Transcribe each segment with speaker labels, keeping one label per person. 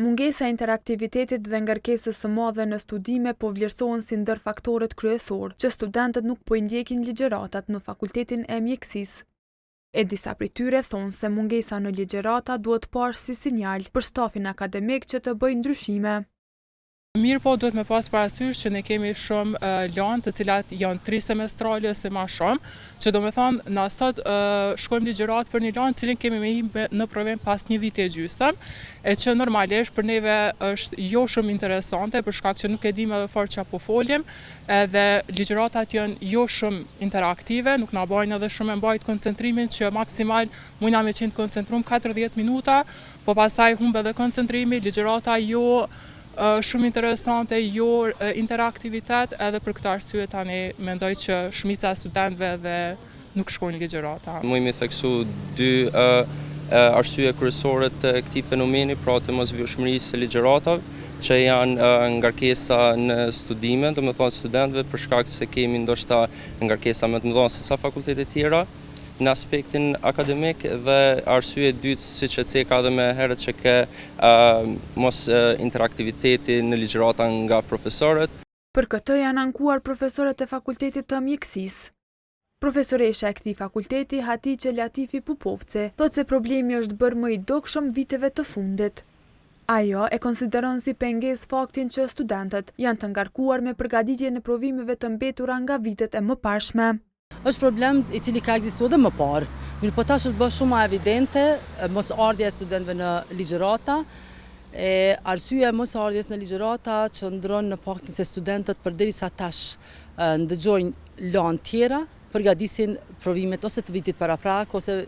Speaker 1: Mungesa e interaktivitetit dhe ngarkesës së madhe në studime po vlerësohen si ndër faktorët kryesorë që studentët nuk po i ndjekin ligjëratat në Fakultetin e Mjekësisë. E disa prej tyre thonë se mungesa në ligjërata duhet parë si sinjal për stafin akademik që të bëjë ndryshime.
Speaker 2: Mirëpo duhet me pas parasysh që ne kemi shumë lanë të cilat janë tri semestrale ose ma shumë, që do me thonë na sot shkojmë ligjëratë për një lanë cilin kemi me hi në provim pas një viti e gjysëm, e që normalisht për neve është jo shumë interesante për shkak që nuk e dimë edhe fort çka po folim, edhe ligjëratat janë jo shumë interaktive, nuk na bajnë edhe shumë e mbajt koncentrimin që maksimal mujna me qenë të koncentrum 40 minuta, po pastaj humb edhe koncentrimi, ligjërata jo shumë interesante, jo interaktivitet, edhe për këtë arsye tani mendoj që shumica e studentëve edhe nuk shkojnë ligjërata.
Speaker 3: Mujmë i theksu dy arsye kryesore të këtij fenomeni, pra të mosvijueshmërisë së ligjëratave, që janë ngarkesa në studime, domethënë studentëve për shkak se kemi ndoshta ngarkesa më të mëdha se sa fakultetet tjera, në aspektin akademik dhe arsye e dytë, siç e ceka edhe më herët që ke mos interaktiviteti në ligjërata nga profesorët.
Speaker 1: Për këtë janë ankuar profesorët e Fakultetit të Mjekësisë. Profesoresha e këtij fakulteti, Hatixhe Latifi Pupovci, thotë se problemi është bërë më i dukshëm viteve të fundit. Ajo e konsideron si pengesë faktin që studentët janë të ngarkuar me përgatitjen e provimeve të mbetura nga vitet e mëparshme.
Speaker 4: Është problem i cili ka ekzistuar edhe më parë, mirëpo tash është bërë shumë më evidente mosardhja e studentëve në ligjërata, e arsyeja e mosardhjes në ligjërata qëndron në faktin se studentët përderisa tash ndëgjojnë lanë tjera, përgatisin provimet ose të vitit paraprak ose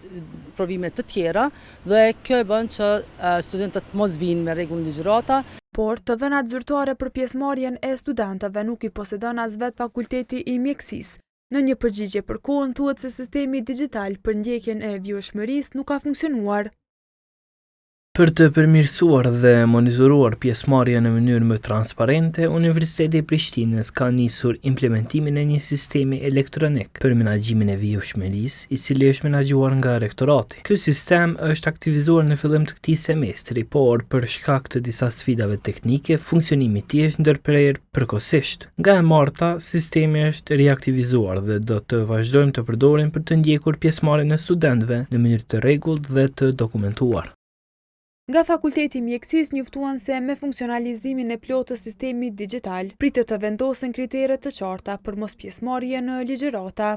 Speaker 4: provime të tjera dhe kjo e bën që studentët mos vijnë me rregull në ligjërata.
Speaker 1: Por, të dhënat zyrtare për pjesëmarrjen e studentëve nuk i posedon as vetë Fakulteti i Mjekësisë. Në një përgjigje për Kohën thuhet se sistemi dixhital për ndjekjen e vijueshmërisë nuk ka funksionuar.
Speaker 5: Për të përmirësuar dhe monitoruar pjesëmarrjen në mënyrë më transparente, Universiteti i Prishtinës ka nisur implementimin e një sistemi elektronik për menaxhimin e vijueshmërisë, i cili është menaxhuar nga rektorati. Ky sistem është aktivizuar në fillim të këtij semestri, por për shkak të disa sfidave teknike, funksionimi i tij është ndërprerë përkohësisht. Nga e marta, sistemi është riaktivizuar dhe do të vazhdojmë të përdorim për të ndjekur pjesëmarrjen e studentëve në mënyrë të rregullt dhe të dokumentuar.
Speaker 1: Nga Fakulteti i Mjekësisë njoftuan se me funksionalizimin e plotë të sistemit dixhital, pritet të vendosen kritere të qarta për mospjesëmarrje në ligjërata.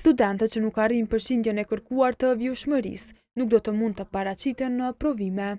Speaker 1: Studentët që nuk arrijnë përqindjen e kërkuar të vijueshmërisë, nuk do të mund të paraqiten në provime.